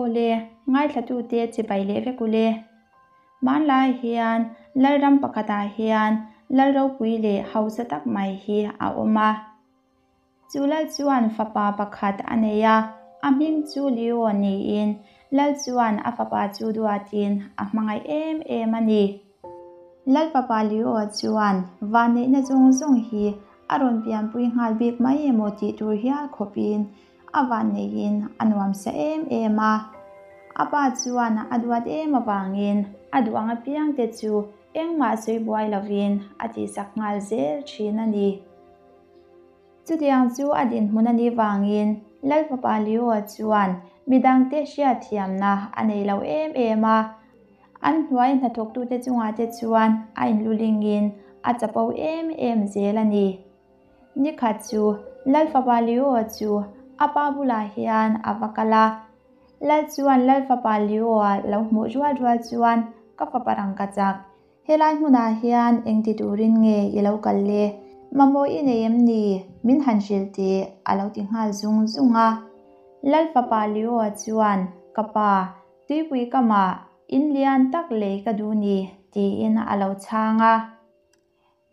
Awle, ngaithlatute chibai leh vek ule. Hmanlai hian Lalram pakhatah hian Lal ropui leh hausa tak mai hi a awm a. Chu Lal chuan fapa pakhat a nei a, a hming chu Leo niin Lal chuan a fapa chu duatin a hmangaih em em a ni. Lal fapa Leo chuan vanneihna zawng zawng hi a rawn pianpui nghal bik mai emaw tih tur hial khawpin a vanneihin a nuamsa em em a. A pa chuan a duat em avangin a duh ang apiangte chu engmah sawi buai lovin a tihsak nghal zel thin a ni. Chutiang chu a dinhmun a nih vangin Lal fapa Leo chuan midangte hriatthiamna a nei lo em em a. An hnuai hnathawktute chungah te chuan a inlulingin a chapo em em zel a ni. Nikhat chu Lal fapa Leo chu a pa bulah hian a va kal a. Lal chuan Lal fapa Leo-a lo hmuh rual rual chuan, Ka fapa rangka chak, Helai hmunah hian engti turin nge i lo kal le? Mamawh i nei em ni? Min han hrilh teh, a lo ti nghal zung zung a. Lal fapa Leo-a chuan, Ka pa, tuipui kamah in lian tak lei ka duh ni, tiin a lo chhang a.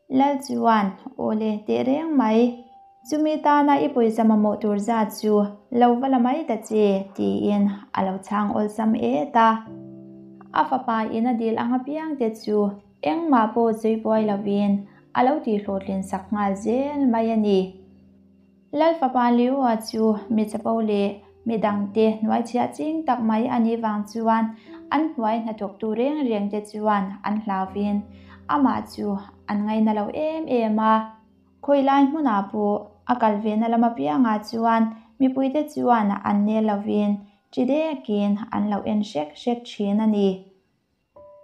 Lal chuan, Aw le, teh reng mai. Chumi tana i pawisa mamawh tur zat chu lo va la mai ta che, tiin a lo chhang awlsam et a. A fapa in a dil ang apiangte chu engmah pawh sawi buai lovin a lo tihhlawhtlin sak nghal zel mai a ni. Lal fapa Leo-a chu mi chapo leh mi dangte hnuaichhiah ching tak mai a nih vang chuan an hnuai hnathawktu reng reng te chuan an hlauvin amah chu an ngaina lo em em a. Khawilai hmunah pawh a kal vena lam apiangah chuan mipuite chuan an nel lovin chi dekin an lo en hrek hrek thin a ni.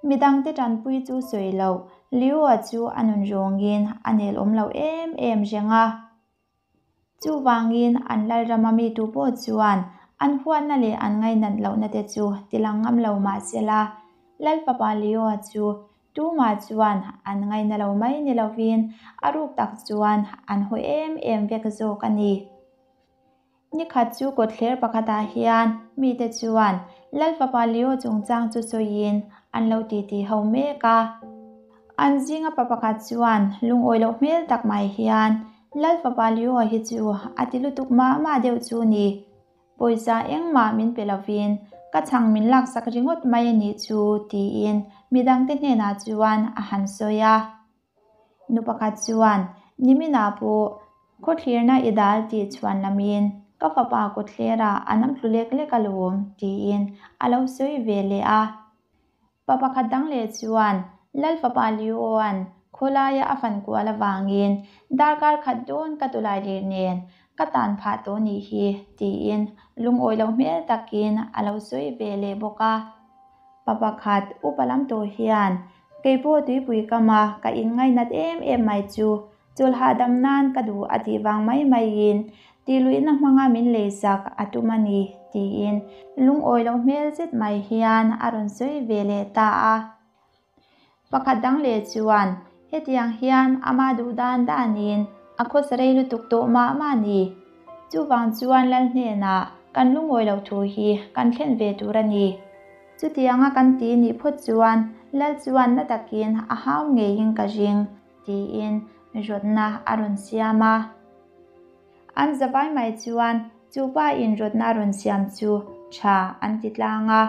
Midangte tanpui chu sawi loh, Leo-a chu a nun rawngin a nel awm lo em em reng a. Chuvangin an Lalrama mi tu pawh chuan an huatna leh an ngainat lohna te chu tilang ngam lo mah sela, Lal fapa Leo-a chu tumah chuan an ngaina lo mai ni lovin a ruk tak chuan an haw em em vek zawk a ni. Nikhat chu kawtthler pakhatah hian mite chuan Lal fapa Leo chungchang chu sawiin an lo titi ho mek a. An zinga pa pakhat chuan lungawi loh hmel tak mai hian Lal fapa Leo hi chu a ti lutuk mah mah deuh chu ni. Pawisa engmah min pe lovin ka chhang min laksak ringawt mai a nih chu tiin midangte hnenah chuan a han sawi a. Nu pakhat chuan, Niminah pawh khawthlirna i dal tih chhuan lamin ka fapa kawtthlerah a nam tlu lek lek alawm, tiin a lo sawi ve leh a. Pa pakhat dang leh chuan, Lal fapa Leo-a'n khawlaia a fan kual avangin darkar khat dawn ka tulai lir nen ka tan phah tawh nih hi, tiin lungawi lo hmel takin a lo sawi ve leh bawk a. Pa pakhat upa lam tawh hian kei pawh tuipui kama ka inngainat em em mai chu chawlh hahdam nan ka duh a tih vang mai maiin tihluihna hmanga min leisak a tum a ni tiin lungawi loh hmel zet mai hian a rawn sawi ve leh ta a. Pakhat dang leh chuan hetiang hian ama duh dan danin a khawsa rei lutuk tawh mah mah a ni. Chuvang chuan Lal hnenah kan lungawi loh thu hi kan thlen ve tur a ni. Chutianga kan ti nih phawt chuan Lal chuan na takin a hau ngeiin ka ring tiin rawtna a rawn siam a. An zavai mai chuan chu pa in rawtna a rawn siam chu tha an ti tlang a.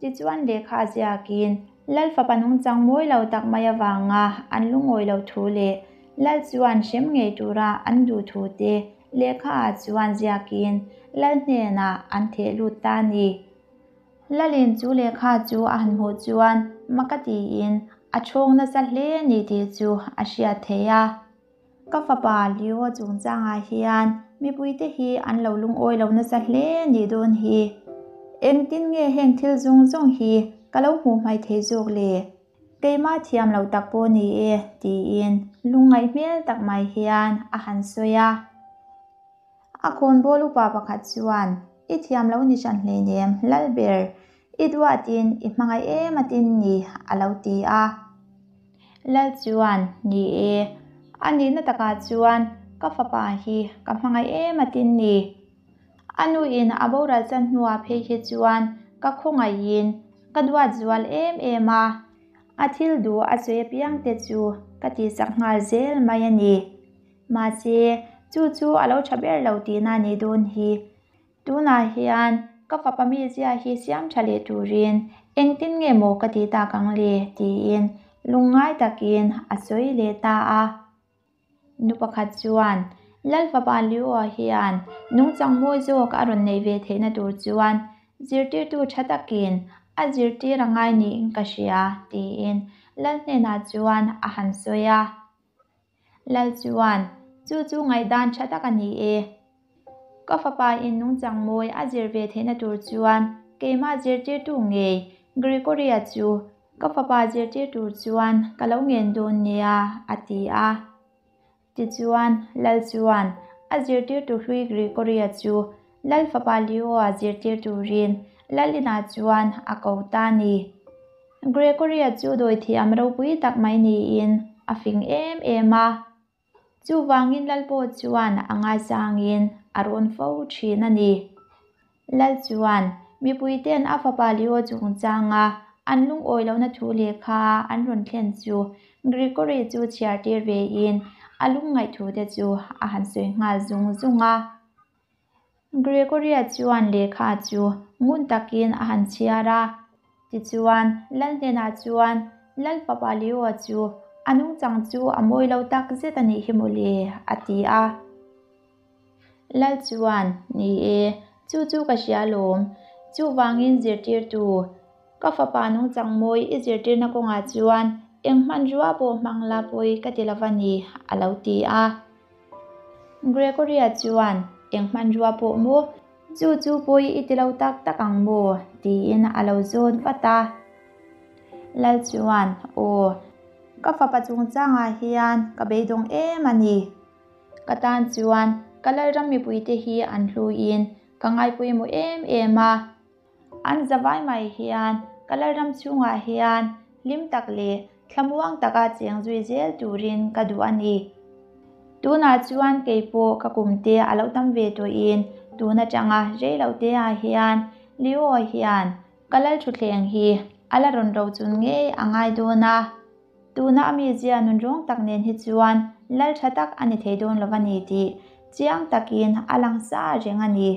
Tichuan lehkha a ziakin Lal fapa nungchang mawi lo tak mai avanga an lungawi lo thu leh Lal chuan hrem ngei tura an duh thu te lehkha ah chuan ziakin Lal hnenah an theh lut ta a ni. Lalin chu lehkha chu a han hmuh chuan mak a tiin a chhawng nasa hle ni tih chu a hriat theih a. Ka fapa Leo chungchangah hian mipuite hi an lo lungawi lo nasa hle nih dawn hi. Engtin nge heng thil zawng zawng hi ka lo hmuh hmai thei zawk le? Keimah thiam lo tak pawh ni e tiin lungngaih hmel tak mai hian a han sawi a. A khawnbawl upa pakhat chuan, I thiam lo ni hran hleinem, Lalber, i duatin i hmangaih em atin ni, a lo ti a. Lal chuan, Ni e, a nihna takah chuan ka fapa hi ka hmangaih em atin ni. A nuin a boral chan hnuah phei hi chuan ka khawngaihin ka duat zual em em a, a thil duh a sawi apiang te chu ka tihsak nghal zel mai a ni. Mahse, chu chu a lo tha ber lo tihna a nih dawn hi. Tunah hian ka fapa mizia hi siam tha leh turin engtin nge maw ka tih tak ang le tiin lungngai takin a sawi leh ta a. Nu pakhat chuan Lal fapa Liua hian nungchang mawi zawk a rawn neih ve theihna tur chuan zirtirtu tha takin a zirtir a ngai niin ka hria tiin Lal hnenah chuan a han sawi a. Lal chuan, Chu chu ngaihdan tha tak a ni e. Ka fapa in nungchang mawi a zir ve theihna tur chuan keimah zirtirtu ngei Gregoria chu ka fapa zirtir tur chuan ka lo ngen dawn nia, a ti a. Tichuan, Lal chuan a zirtirtu hlui Gregoria chu Lal fapa Leo-a zirtir turin Lal inah chuan a ko ta a ni. Gregoria chu dawithiam ropui tak mai niin a fing em em a. Chuvangin Lal pawh chuan a ngaisangin a rawn fo thin a ni. Lal chuan mipuite'n a fapa Leo chungchanga an lungawi lohna thu lehkha an rawn thlen chu Gregory chu chhiar tir vein a lungngaih thute chu a han sawi nghal zung zung a. Gregoria chuan lehkha chu ngun takin a han chhiar a, tichuan Lal hnenah chuan Lal fapa Leo chu a nungchang chu a mawi lo tak zet a nih hi mawle a ti a. Lal chuan, Ni e, chu chu ka hria lawm, chuvangin zirtirtu, ka fapa nungchang mawi i zirtirna kawngah chuan eng hmanrua pawh hmang la pawi ka ti lova ni a lo ti a. Gregoria chuan, Eng hmanrua pawh maw? Chu chu pawi i ti lo tak tak ang maw? tiin a lo zawt vat a. Lal chuan, Aw, ka fapa chungchangah hian ka beidawng em a ni. Ka tan chuan ka Lalram mipuite hi an hluin ka ngaipawimawh em em a. An zavai mai hian ka Lalram chhungah hian hlim tak leh thlamuang taka cheng zui zel turin ka duh a ni. Tunah chuan kei pawh ka kumte a lo tam ve tawhin tun atanga rei lo te ah hian Leo hian ka Lalthutthleng hi a la rawn rochun ngei a ngai dawn a. Tuna a mizia nunrawng tak nen hi chuan lal tha tak a ni thei dawn lo a ni tih chiang takin a lang sa reng a ni.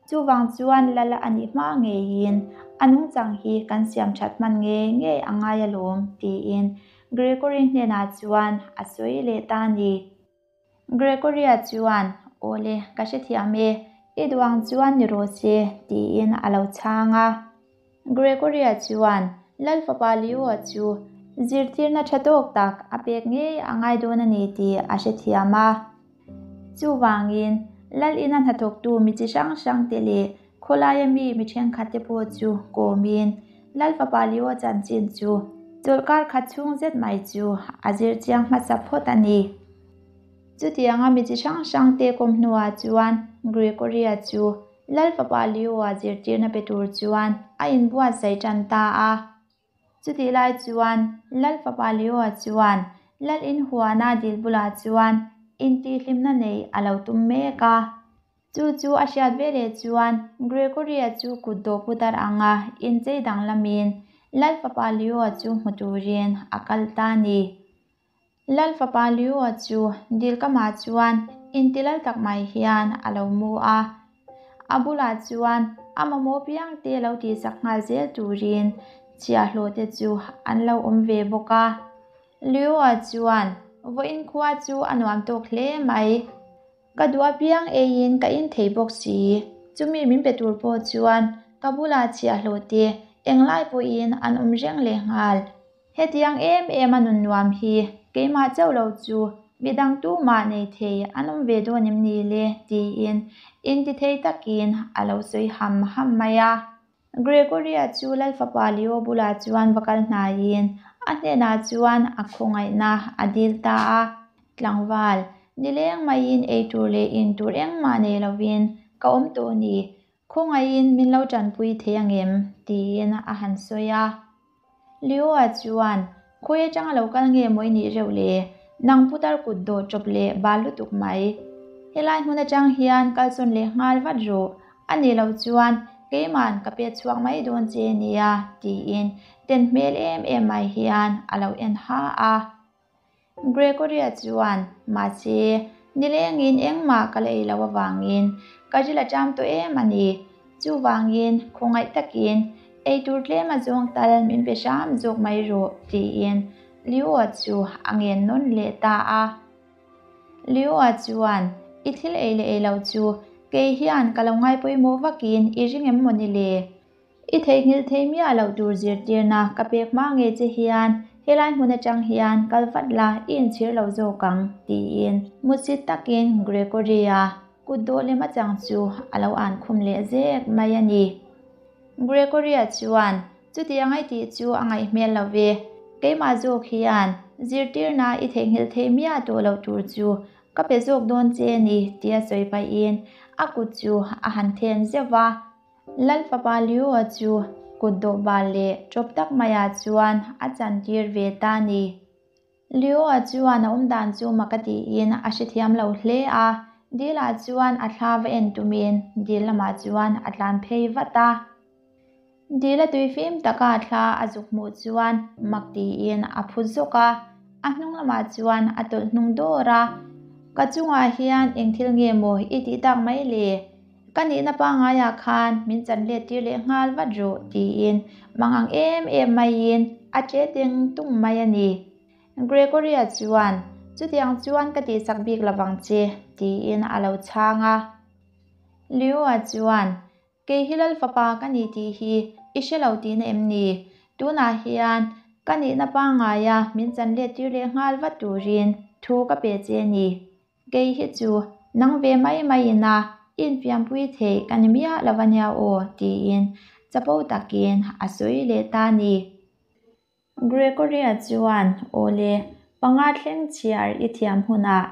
Chuvang chuan lal a nih hma ngeiin a nungchang hi kan siam that hman ngei ngei a ngai alawm tiin Gregory hnenah chuan a sawi leh ta a ni. Gregoria chuan, Awle, ka hrethiam e, i duang chuan ni rawh se, tiin a lo chhang a. Gregoria chuan Lal fapa Leo-a chu zirtirna tha tawk tak a pek ngei a ngai dawn a ni tih a hrethiam a. Chuvangin, Lal ina hnathawktu mi chi hrang hrangte leh khawlaia mi mi thenkhatte pawh chu kawmin Lal fapa Leo chanchin chu chawlhkar khat chhung zet mai chu a zir chiang hmasa phawt a ni. Chutianga mi chi hrang hrangte kawm hnuah chuan Gregoria chu Lal fapa Leo-a zirtirna pe tur chuan a inbuatsaih tan ta a. Chutih lai chuan Lal fapa Leo-a chuan Lal inhuana dil bulah chuan intihhlimna neih a lo tum mek a. Chu chu a hriat veleh chuan Gregory-a chu kut dawh putar anga inchei danglamin Lal fapa Leo-a chu hmu turin a kal ta a ni. Lal fapa Liua chu dilkamah chuan intilal tak mai hian a lo mu a. A bulah chuan a mamawh piangte lo tihsak nghal zel turin chhiahhlawhte chu an lo awm ve bawk a. Liua chuan, Vawiin khua chu a nuam tawk hle mai. Ka duh apiang eiin ka in thei bawk si. Chumi min pe tur pawh chuan ka bulah chhiahhlawhte englai pawhin an awm reng lehnghal. Hetiang em em a nun nuam hi keimah chauh lo chu midang tumah nei thei an awm ve dawn em ni le tiin intithei takin a lo sawi ham ham mai a. Gregoria chu Lal fapa Leo bulah chuan va kal hnaiin a hnenah chuan a khawngaihna a dil ta a. Tlangval, nileng maiin ei tur leh in tur engmah nei lovin ka awm tawh ni, Khawngaihin min lo tanpui thei angem? tiin a han sawi a. Leo-a chuan, Khawi atanga lo kal nge maw i nih reuh le? Nang putar kut dawh chawp leh bal lutuk mai. Helai hmun atang hian kalsawn leh nghal vat rawh. A nih loh chuan keiman ka pet chhuak mai dawn che nia, tiin ten hmel em em mai hian a lo en ha a. Gregoria chuan, Mahse, nilengin engmah ka la ei loh avangin ka ril a ṭam tawh em a ni. Chuvangin, khawngaih takin eitur tlem a zawng tal min pe hram zawk mai rawh, tiin Leo-a chu a ngen nawn leh ta a. Leo-a chuan, I thil ei leh ei lo chu kei hian ka lo ngaipawimawh vakin i ring em maw ni le? I theihnghilh thei miah loh tur zirtirna ka pek hma nge che hian helai hmun atang hian kal vat la i inchhir lo zawk ang, tiin mutsit takin Gregory-a kut dawh lem atang chu a lo an khum leh zek mai a ni. Gregory-a chuan, Chutiang ai tih chu a ngaih hmel lo ve, keimah zawk hian zirtirna i theihnghilh thei miah tawh loh tur chu ka pe zawk dawn che a ni, tia sawi pahin a kut chu a han then zeuh va. Lal fapa Liu-a chu kut dawh bal leh ṭawp tak maiah chuan a chantir ve ta ni. Liu-a chuan a awmdan chu mak a tiin a hrethiam lo hle a, Dil-ah chuan a thla va en tumin dil lamah chuan a tlan phei vat a. Dil-a tui fim taka thla a zuk hmuh chuan mak tiin a phu zawk a, a hnung lamah chuan a tawlh hnung dawr a, Ka chungah hian eng thil nge maw i tih tak mai le? Ka nihna pangaiah khan min chan let tir leh nghal vat rawh tiin mangang em em maiin a che deng tung mai a ni. Gregoria chuan, Chutiang chuan ka tihsak bik lovang che tiin a lo chhang a. Leo-a chuan, Kei hi Lal fapa ka ni tih hi i hre lo tihna em ni? Tunah hian ka nihna pangaia min chan let tir leh nghal vat turin thu ka pe che a ni. Kei hi chu nang ve mai mai ina i infiampui theih ka ni miah lo a nia aw, tiin chapo takin a sawi leh ta a ni. Gregoria chuan, Aw le, panga thleng chhiar i thiam hunah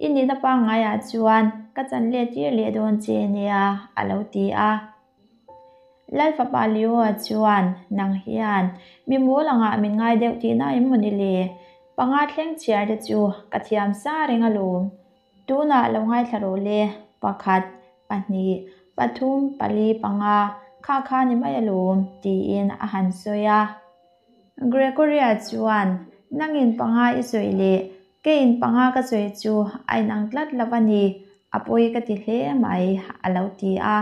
i nihna pangngaiah chuan ka chan let tir leh dawn che nia, a lo ti a. Lal fapa Leo-a chuan, Nang hian mi mawl angah min ngai deuh tihna em maw ni le? Panga thleng chhiar te chu ka thiam sa reng alawm. Tunah lo ngaithla rawh le, pakhat, pahnih, pathum, pali, panga, kha kha ni mai alawm, tiin a han sawi a. Gregoria chuan, Nangin panga i sawi leh keiin panga ka sawi chu a inang tlat lo a ni, a pawi ka ti hle mai, a lo ti a.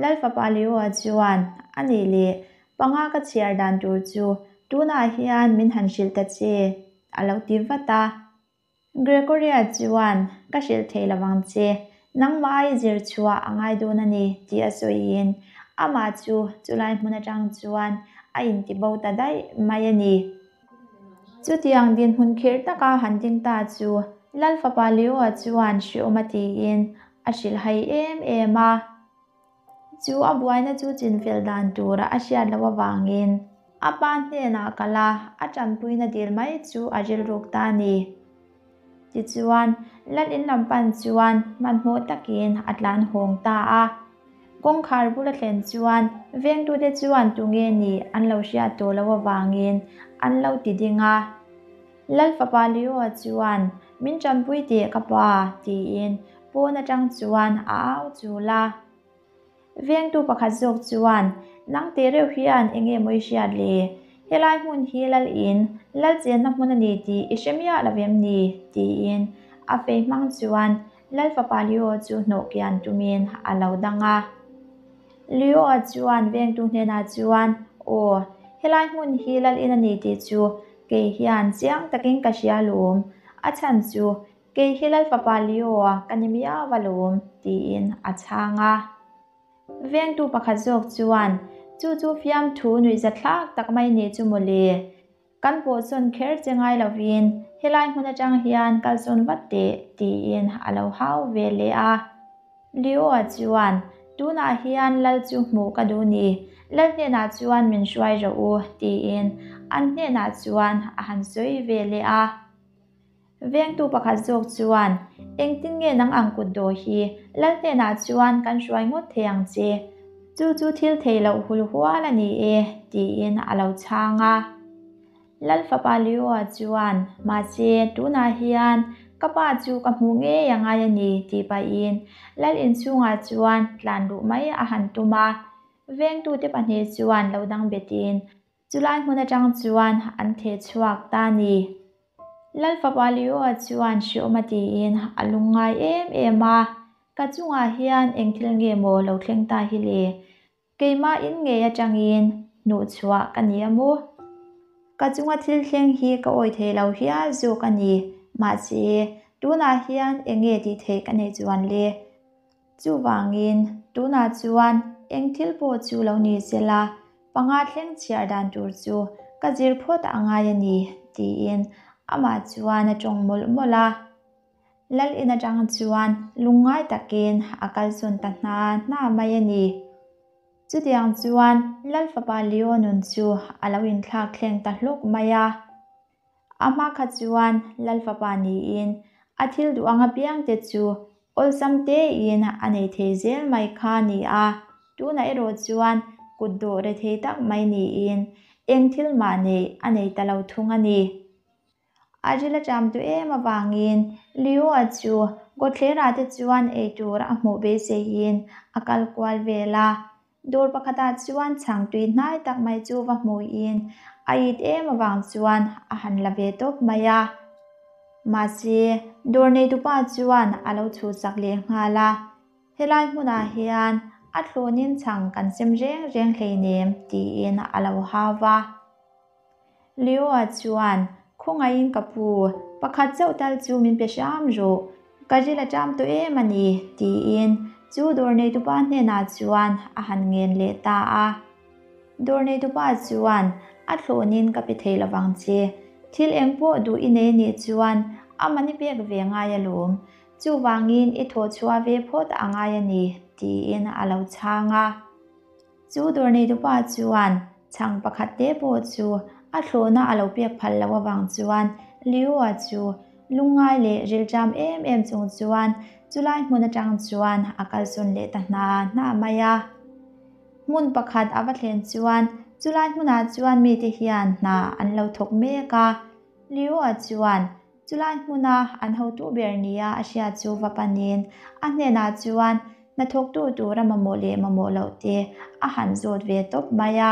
Lal fapa Leo-a chuan, A nih leh, panga ka chhiar dan tur chu tunah hian min han hrilh ta che, a lo ti vat a. Gregoria chuan, Ka hrilh thei lo vang che, nangmah i zir chhuah a ngai dawn a ni, tih a sawiin amah chu chulai hmun atang chuan a intibo ta daih mai a ni. Chutiang dinhmun khirh taka han ding ta chu Lal fapa Leo-a chuan hriawm a tiin a hrilhhai em em a. Chu a buaina chu chinfel dan tura a hriat loh avangin a pa hnenah kal a, a tanpuina dil mai chu a rilruk ta a ni. Tichuan, Lal in lam pan chuan hmanhmawh takin a tlan hawng ta a. Kawngkhar bula thlen chuan vengtute chuan tunge nih an lo hriat tawh loh avangin an lo ti ding a. Lal fapa Leo-a chuan, Min tanpui teh ka pa, tiin pawn atang chuan a au chul a. Vengtu pakhat zawk chuan, Nang teh reuh hian eng nge maw i hriat le? Helai hmun hi Lal in, Lal chenna hmun a ni tih i hre miah lo em ni? tiin a fei hmang chuan Lal fapa Leo chu hnawh kian tumin a lo dang a. Leo-a chuan vengtu hnenah chuan, Aw, helai hmun hi Lal in a ni tih chu kei hian chiang takin ka hria lawm. A chhan chu Kei hi Lal fapa Leo-a ka ni miau a lawm, tiin a chhang a. Vengtu pakhat zawk chuan, Chu chu fiamthu nuihzathlak tak mai nih chu maw le? Kan pawhsawn kher che ngai lovin helai hmun atang hian kalsawn vat teh, tiin a lo hau ve leh a. Leo-a chuan, Tunah hian Lal chu hmuh ka duh ni, Lal hnenah chuan min hruai rawh u, tiin an hnenah chuan a han sawi ve leh a. Vengtu pakhat zawk chuan, Engtin nge nang ang kut daw hi Lal hnenah chuan kan hruai ngawt thei ang che? Chu chu thil thei loh hul hual a ni e, tiin a lo chhang a. Lal fapa Leo-a chuan, Mahse, tunah hian ka. Ka pa chu ka hmuh ngei a ngai a ni, tih pahin lal inchhungah chuan tlan luh mai a han tum a. Vengtute pahnih chuan lo dang betin chulai hmun atang chuan an theh chhuak ta a ni. Lal fapa Leo-a chuan hreawm a tiin a lungngai em em a, Ka chungah hian eng thil nge maw lo thleng ta hi le? Keimah in ngei atangin hnuhchhuah ka ni a maw? Ka chunga thil thleng hi ka awi thei lo hial zawk a ni. Mahse, tunah hian eng nge tih theih ka nei chuan le? Chuvangin, tunah chuan eng thil pawh chu lo ni sela, panga thleng chhiar dan tur chu ka zir phawt a ngai a ni, tiin amah chuan a tawng mawlh mawlh a. Lal in atang chuan lungngai takin a kalsawn ta hna hna mai a ni. Chutiang chuan Lal fapa Leo nun chu a lo inthlak thleng ta hlawk mai a. A hma kha chuan Lal fapa niin a thil duh ang apiangte chu awlsam tein a nei thei zel mai kha a ni a, tunah erawh chuan kut dawh rethei tak mai niin eng thil mah neih a nei ta lo thung a ni. A ril a ṭam duh em avangin Leo-a chu kawtthlerah te chuan eitur a hmuh beiseiin a kal kual vel a. Dawr pakhatah chuan chhang tui hnai tak mai chu va hmuhin a it em avang chuan a han la ve tawp mai a. Mahse, dawr neitupa chuan a lo chhuhsak leh nghal a, Helai hmunah hian a thlawnin chhang kan sem reng reng hleinem tiin a lo hau va. Leo-a chuan, Khawngaihin ka pu, pakhat chauh tal chu min pe hram rawh, ka ril a ṭam tawh em a ni, tiin chu dawr neitupa hnenah chuan a han ngen leh ta a. Dawr neitupa chuan, A thlawnin ka pe thei lovang che, thil eng pawh duh i nei nih chuan a man i pek ve ngai alawm, chuvangin i thawh chhuah ve phawt a ngai a ni, tiin a lo chhang a. Chu dawr neitupa chuan chhang pakhat te pawh chu a thlawhna a lo pek phal loh avang chuan Liu-a chu lungngai leh rilṭam em em chung chuan chulai hmun aṭang chuan a kalsawn leh ta hna hna mai a. Hmun pakhat a va thlen chuan chulai hmunah chuan mite hian hna an lo thawk mek a. Liu-a chuan chulai hmuna an hotu ber nia a hriat chu va panin a hnenah chuan Hnathawktu tura mamawh leh mamawh loh te a han zawt ve tawp mai a.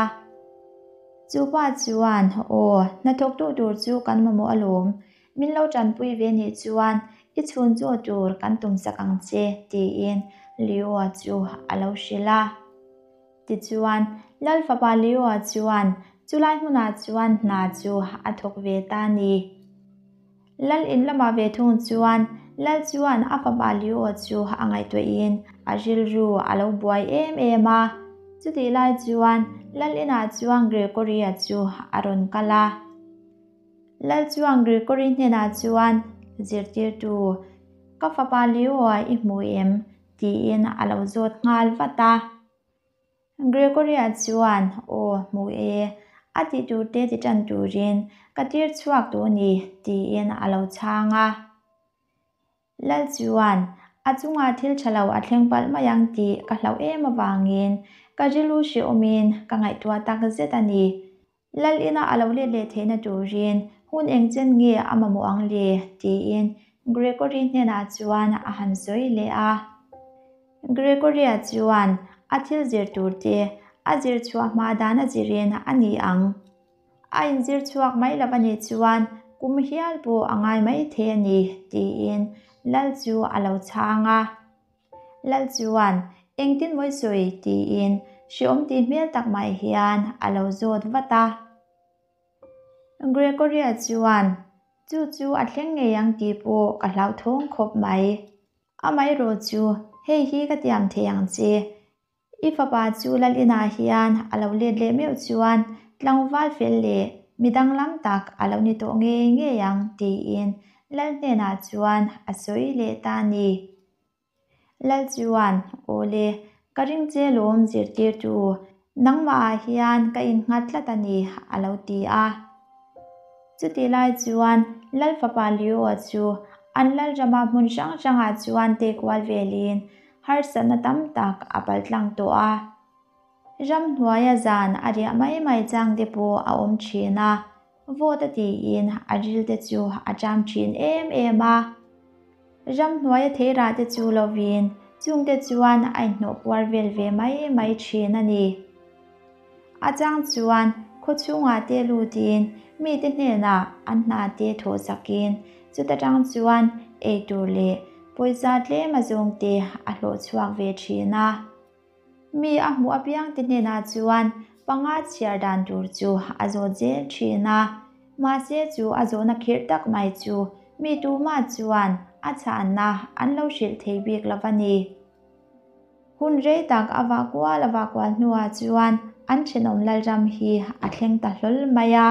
Chu pa chuan, Aw, hnathawktu tur chu kan mamawh alawm. Min lo tanpui ve nih chuan i chhun chaw tur kan tumsak ang che, tiin Leo-a chu a lo hrilh a. Tichuan, Lal fapa Leo-a chuan chulai hmunah chuan hna chu a thawk ve ta a ni. Lal in lamah ve thung chuan Lal chuan a fapa Leo chu a ngaihtuahin a rilru a lo buai em em a. Chutih lai chuan Lal inah chuan Gregory-a chu a rawn kal a. Lal chuan Gregory hnenah chuan, Zirtirtu, ka fapa Leo-a i hmu em? tiin a lo zawt nghal vat a. Gregoria chuan, Aw, hmu e, a tih tur te ti tan turin ka tir chhuak tawh a ni, tiin a lo chhang a. Lal chuan, A chungah thil tha lo a thleng palh mai ang tih ka hlauh em avangin ka rilru hrehawmin ka ngaihtuah tak zet a ni. Lal ina a lo let leh theihna turin hun engchen nge a mamawh ang le? tiin Gregory hnenah chuan a han sawi leh a. Gregory-a chuan a thil zir tur te a zir chhuah hma dan a zirin a ni ang. A inzir chhuak mai lo a nih chuan kum hial pawh a ngai mai thei a ni, tiin Lal chu a lo chhang a. Lal chuan, Engtin mawi sawi? tiin hreawm tih hmel tak mai hian a lo zawt vat a. Gregoria chuan, Chu chu a thleng ngei ang tih pawh ka hlauthawng khawp mai. Amaherawh chu, hei hi ka tiam thei ang che. I fapa chu Lal inah hian a lo let leh meuh chuan tlangval fel leh mi danglam tak a lo ni tawh ngei ngei ang tiin Lal hnenah chuan a sawi leh ta a ni. Lal chuan, Aw le, ka ring che lawm zirtirtu, nangmahah hian ka innghat tlat a ni a lo ti a. Chutih lai chuan Lal fapa Leo-a chu an lal rama hmun hrang hrangah chuan tekual velin harsatna tam tak a paltlang tawh a. Ramhnuaia zan a riah mai mai chang te pawh a awm thin a, vawt a tiin a ril te chu a ṭam thin em em a. Ramhnuaia theirah te chu lovin chungte chuan a inhnawh puar vel ve mai mai thin a ni. A chang chuan khaw chhungah te lutin mite hnenah an hna te thawh sakin chuta tang chuan eitur leh pawisa tlem a zawng te a hlawh chhuak ve thin a. Mi a hmuh apiangte hnenah chuan panga chhiar dan tur chu a zawt zel thin a, mahse chu a zawhna khirh tak mai chu mi tumah chuan a chhanna an lo hrilh thei bik lo va ni. Hun rei tak a vah kual a vah kual hnuah chuan an thenawm Lalram hi a thleng ta hlawl mai a.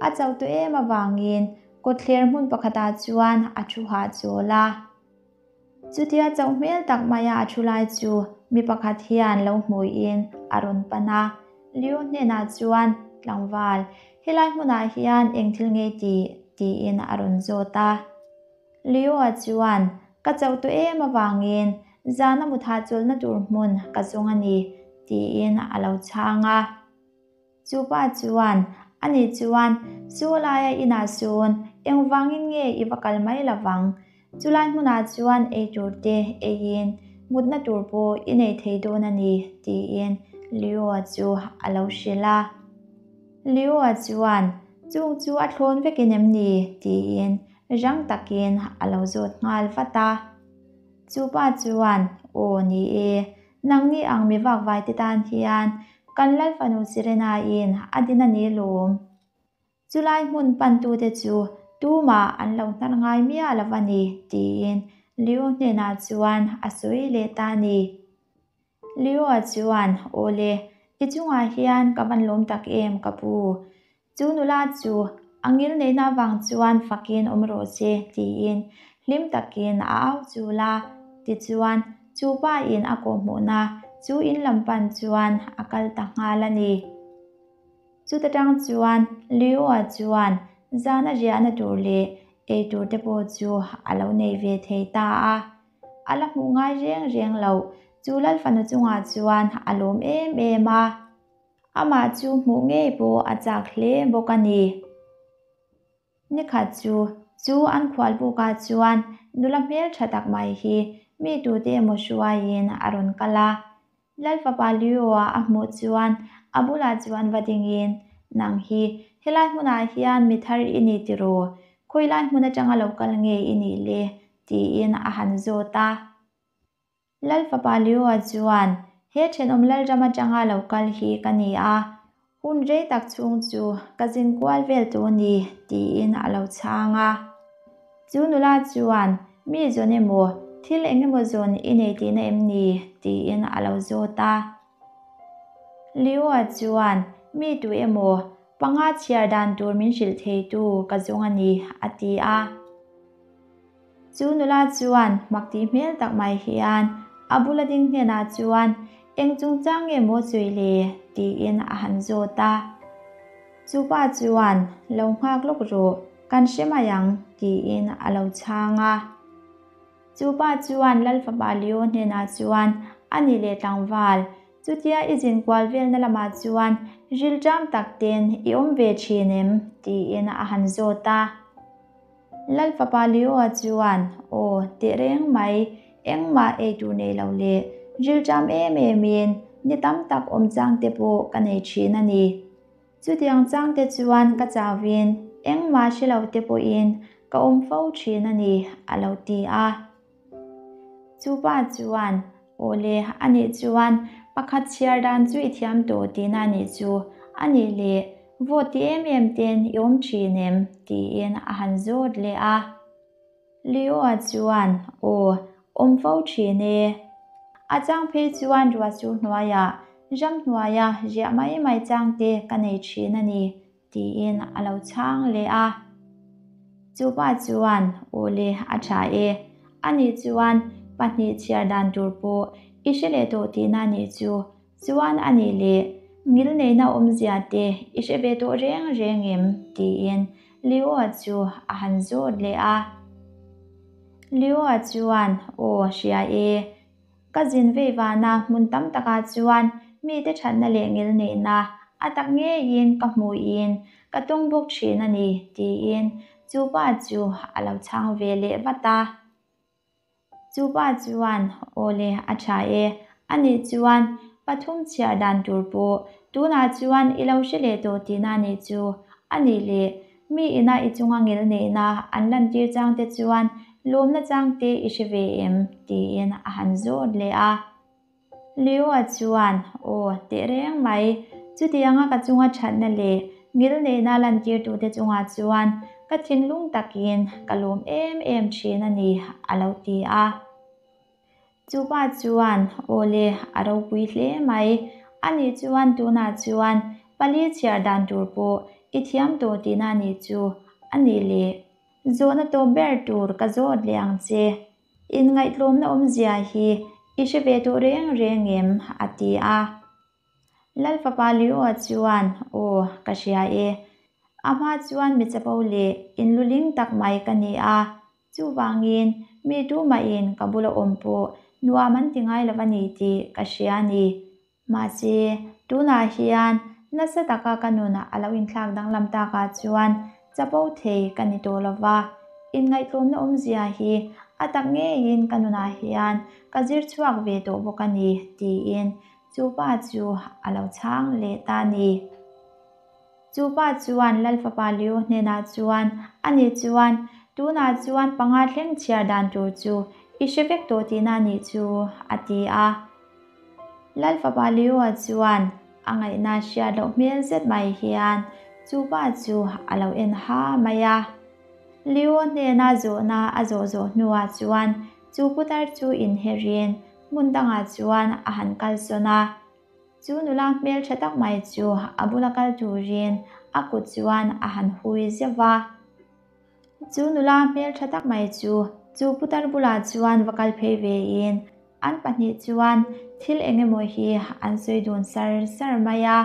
A chauh tawh em avangin kawtthler hmun pakhatah chuan a thu hahchawl a. Chutia chauh hmel tak maia a thu lai chu mi pakhat hian lo hmuiin a rawn pan a. Liu hnenah chuan, Tlangval, helai hmunah hian eng thil nge tih? tiin a rawn zawt a. Liu-a chuan, Ka chauh tawh em avangin zana mutha chawlhna tur hmun ka zawng a ni, tiin a lo chhang a. Chu pa chuan, Ani chuan, Chu laia inah sawn engvangin nge i va kal mai lo vang? Chulai hmunah chuan ei tur te eiin mutna tur pawh i nei thei dawn a ni, tiin Leo-a chu a lo hrilh a. Leo-a chuan, Chung chu a thlawn vekin em ni? tiin rang takin a lo zawt nghal vat a. Chu pa chuan, Aw ni e, Nangni ang mi vakvai te tan hian kan Lal fanu Serena-in a din a ni lawm. Chulai hmun pantute chu tumah an lo hnar ngai miah lo a ni, tiin Leo hnenah chuan a sawi leh ta a ni. Leo-a chuan, Awle, i chungah hian ka van lawm tak em ka pu. Chu nula chu a ngil neihna avang chuan fakin awm rawh se tiin hlim takin a au chul a, tichuan chu pa in a kawhhmuhna chu in lam pan chuan a kal ta nghal a ni. Chuta tang chuan Leo-a chuan zana riahna tur leh ei tur te pawh chu a lo nei ve thei ta a. A la hmuh ngai reng reng loh chu Lalfanu chungah chuan a lawm em em a. Amah chu hmuh ngei pawh a chak hle bawk a ni. Nikhat chu, chu an khual bukah chuan nula hmel tha tak mai hi mi tute emaw hruaiin a rawn kal a. Lal fapa Leo-a a hmuh chuan a bulah chuan va dingin, Nang hi helai hmunah hian mi thar i ni tiraw? Khawilai hmun atanga lo kal nge i nih le? tiin a han zawt a. Lal fapa Leo-a chuan, He thenawm Lalram atanga lo kal hi ka ni a, hun rei tak chhung chu ka zin kual vel tawh a ni, tiin a lo chhang a. Chu nula chuan, Mi zawn emaw, thil eng emaw zawn i nei tihna em ni? tiin a lo zawt a. Leo-a chuan, Mi tu emaw, panga chhiar dan tur min hrilh theitu ka zawng a ni, a ti a. Chu nula chuan mak tih hmel tak mai hian a bula ding hnenah chuan eng chungchang nge maw sawi le tiin a han zawt a. Chu pa chuan lo nghak lawk rawh, kan hre mai ang tiin a lo chhang a. Chu pa chuan Lal fapa Leo hnenah chuan a ni leh tlangval, chutia i zin kual velna lamah chuan rilṭam tak ten i awm ve ṭhin em tiin a han zawt a. Lal fapa Leo-a chuan, Aw, teh reng mai, engmah ei tur nei lo le, rilṭam em emin ni tam tak awm chang te pawh ka nei ṭhin a ni. Chutiang chang te chuan ka chauhin engmah hre lo te pawhin ka awm fo ṭhin a ni, a lo ti a. Chu pa chuan, Aw le, a nih chuan pakhat chhiar dan chu i thiam tawh tihna a nih chu, a nih le, vawt ti em em ten i awm thin em? tiin a han zawt leh a. Leo-a chuan, Aw, awm fo thin e. A chang phei chuan ruah sur hnuaiah ramhnuaia riah mai mai chang te ka nei thin a ni, Tiin a lo chhang leh a. Chu pa chuan, Aw le, a tha e. Ani chuan pahnih chhiar dan tur pawh i hre leh tawh tihna a nih chu. Chuan a nih leh, ngil neihna awmzia te i hre ve tawh reng reng em? tiin Leo-a chu a han zawt leh a. Leo-a chuan, Aw, hria e. Ka zin vei vana hmun tam takah chuan mite thatna leh ngilneihna a tak ngeiin ka hmuhin ka tawng bawk thin a ni, tiin chu pa chu a lo chhang ve leh vat a. Chu pa chuan, Aw le, a tha e. Anih chuan pathum chhiar dan tur pawh tunah chuan i lo hre leh tawh tihna nih chu. Anih leh, mi ina i chunga ngil neihna an lantir chang te chuan lawmna chang te i hre ve em? tiin a han zawt leh a. Leo-a chuan, Aw, tehreng mai. Chutianga ka chunga thatna leh ngil neihna lantirtute chungah chuan ka thinlung takin ka lawm em em thin a ni, a lo ti a. Chupa chuan, Aw le, a ropui hle mai. Ani chuan tunah chuan pali chhiar dan tur pawh i thiam tawh tihna a nih chu, a nih le. Zawhna tawp ber tur ka zawt leh ang che. Inngaihtlawmna awmzia hi i hre ve tawh reng reng em? a ti a. Lalfapa Leo-a chuan, Aw, ka hria e. A hma chuan mi chapo leh inluling tak mai ka ni a. Chuvangin, mi tumahin ka bula awm pawh nuam an ti ngai lo a ni tih ka hria a ni. Mahse, tunah hian nasa taka ka nunah a lo inthlak danglam takah chuan chapo thei ka ni tawh lo va, inngaihtlawmna awmzia hi a tak ngeiin ka nunah hian ka zir chhuak ve tawh bawk a ni, tiin chu pa chu a lo chhang leh ta a ni. Chu pa chuan Lal Fapa Liu hnenah chuan, Ani chuan, tunah chuan panga thleng chhiar dan tur chu i hre vek tawh tihna a nih chu, a ti a. Lal Fapa Liu-a chuan a ngaihna hriat loh hmel zet mai hian chu pa chu a lo en ha mai a. Liu-a hnena zawhna a zawh zawh hnuah chuan chu putar chu inherin hmun dangah chuan a han kalsawn a. Chu nula hmel tha tak mai chu a bula kal turin a kut chuan a han hui zeuh va. Chu nula hmel tha tak mai chu chu putar bulah chuan va kal phei vein an pahnih chuan thil eng emaw hi an sawi dun sar sar mai a.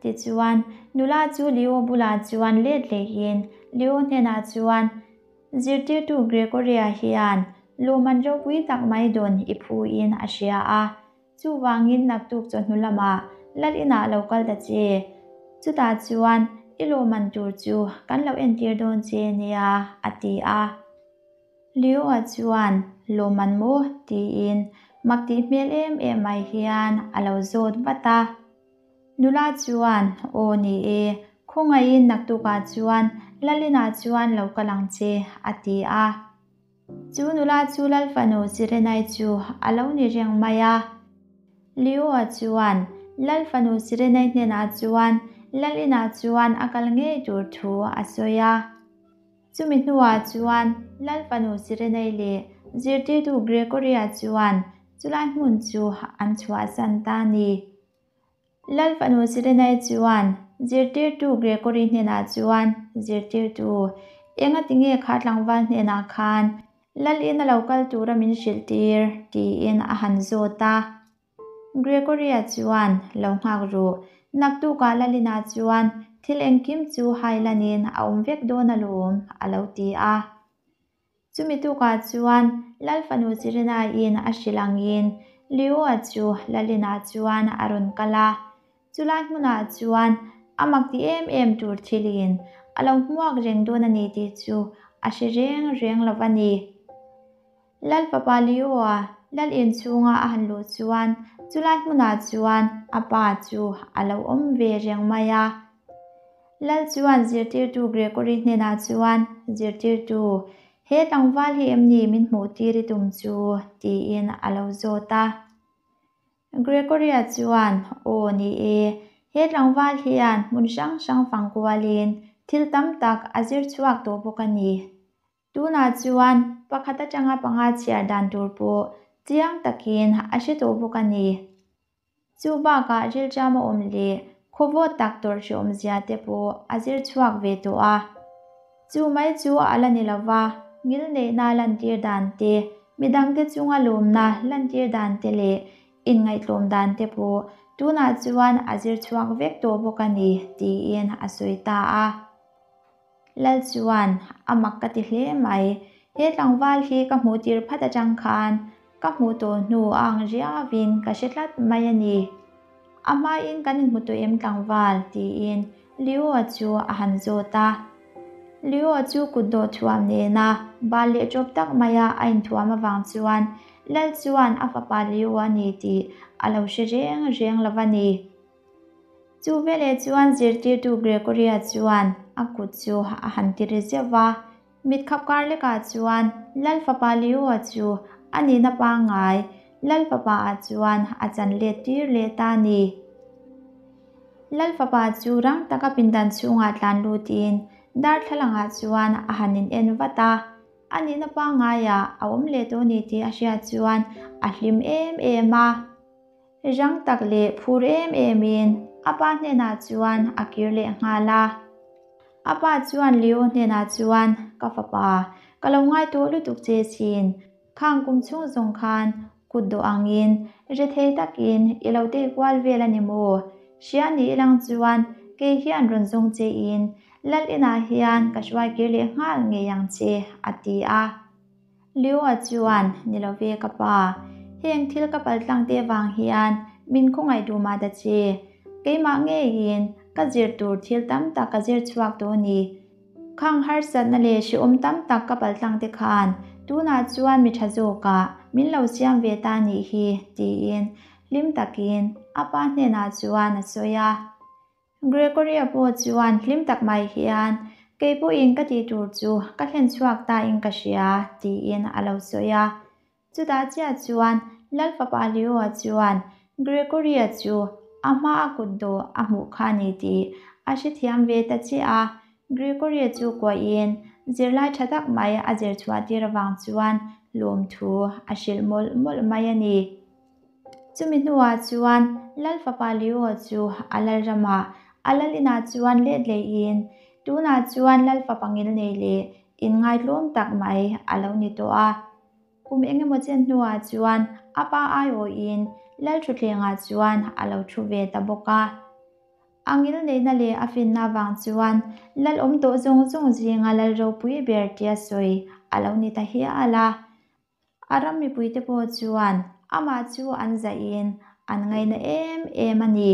Tichuan, nula chu Leo bulah chuan let lehin Leo hnenah chuan, Zirtirtu Gregoria hian lawmman ropui tak mai dawn i phuin a hria a. Chuvangin naktuk chawhnu lamah Lal inah lo kal ta che. Chutah chuan i lawmman tur chu kan lo entir dawn che nia, a ti a. Leo-a chuan, Lawmman maw? tiin mak tih hmel em em mai hian a lo zawt vat a. Nula chuan, Aw ni e, khawngaihin naktukah chuan Lal inah chuan lo kal ang che, a ti a. Chu nula chu Lalfanu Sirenai chu a lo ni reng mai a. Leo-a chuan Lalfanu Sirenai hnenah chuan Lal inah chuan a kal ngei tur thu a sawi a. Chumi hnuah chuan Lalfanu Sirenai leh zirtirtu Gregory-a chuan chulai hmun chu an chhuahsan ta a ni. Lalfanu Sirenai chuan zirtirtu Gregory hnenah chuan, Zirtirtu, engati nge kha tlangval hnenah khan Lal in a lo kal tura min hrilh tir? tiin a han zawt a. Gregory-a chuan, Lo nghak ru, naktukah Lal inah chuan thil engkim chu hailanin a awm vek dawn alawm, a lo ti a. Chumi tukah chuan Lal fanu Sirenaiin a hrilh angin Leo-a chu Lalinah chuan a rawn kal a. Chulai hmunah chuan a mak ti em em tur thilin a lo hmuak reng dawn a ni tih chu a hre reng reng lo va ni. Lal fapa Leo-a Lal inchhunga a han luh chuan chulai hmunah chuan a pa chu a lo awm ve reng mai a. Lal chuan zirtirtu Gregory hnenah chuan, Zirtirtu, he tlangval hi em ni min hmuh tir i tum chu? tiin a lo zawt a. Gregory-a chuan, Aw ni e, he tlangval hian hmun hrang hrang fang kualin thil tam tak a zir chhuak tawh bawk a ni. Tunah chuan pakhat atanga panga chhiar dan tur pawh chiang takin a hre tawh bawk a ni. Chu bakah rilṭam a awm leh khawvawt tak tawrh hrehawmzia te pawh a zir chhuak ve tawh a. Chu mai chu a la ni lova, ngilneihna lantir dan te, midangte chunga lawmna lantir dan te leh inngaihtlawm dan te pawh tunah chuan a zir chhuak vek tawh bawk a ni, tiin a sawi ta a. Lal chuan, A mak ka ti hle mai. He tlangval hi ka hmuh tir phat atang khan ka hmuh tawh hnu a ang riauin ka hre tlat mai a ni. A hmain kan inhmu tawh em tlangval? tiin Leo-a chu a han zawt a. Leo chu kutdawh thuam nena bal leh ṭawp tak maia a inthuam avang chuan Lal chuan a fapa Leo a ni tih a lo hre reng reng lo va ni. Chu veleh chuan zirtirtu Gregory-a chuan a kut chu a han ti ri zeuh va. Mit khap kar lekah chuan Lal fapa Leo-a chu a nihna pangngai Lal fapa-ah chuan a chan let tir leh ta a ni. Lal fapa chu rang taka pindan chhungah tlan lutin darthlalangah chuan a han in en vat a. A nihna pangngaiah a awm leh tawh ni tih a hriat chuan a hlim em em a. Rang tak leh phur em emin a pa hnenah chuan a kir leh nghal a. A pa chuan Leo hnenah chuan, Ka fapa, ka lo ngai tawh lutuk che chin. Khang kum chhung zawng khan kut dawh angin rethei takin i lo tei kual vel a ni maw? Hria ni ilang chuan kei hian rawn zawng che in Lal inah hian ka hruai kir leh nghal ngei ang che, a ti a. Leo-a chuan, Ni lo ve ka pa, heng thil ka paltlang te vang hian min khawngaih duh mah ta che. Keimah ngeiin ka zir tur thil tam tak ka zir chhuak tawh a ni. Khang harsatna leh hrehawm tam tak ka paltlang te khan tunah chuan mi tha zawkah min lo siam ve ta nih hi, tiin hlim takin a pa hnenah chuan a sawi a. Gregory-a pawh chuan hlim tak mai hian, Kei pawhin ka tih tur chu ka thlen chhuak ta in ka hria, tiin a lo sawi a. Chutah chiah chuan Lal fapa Leo-a chuan Gregory-a chu a hma a kut dawh a hmuh kha a ni tih a hrethiam ve ta chiah a. Gregory-a chu kuahin zirlai tha tak mai a zir chhuah tir avang chuan lawmthu a hrilh mawlh mawlh mai a ni. Chumi hnuah chuan Lal fapa Leo chu a lal ramah a lal inah chuan let leihin tunah chuan Lal fapa ngilnei leh inngaihtlawm tak mai a lo ni tawh a. Kum engemaw chen hnuah chuan a pa aiawhin Lal thutthlengah chuan a lo thu ve ta bawk a. A ngilneihna leh a finna vang chuan Lal awm tawh zawng zawng zinga Lal ropui ber tia sawi a lo ni ta hial a. A ram mipuite pawh chuan amah chu an zahin an ngaina em em a ni.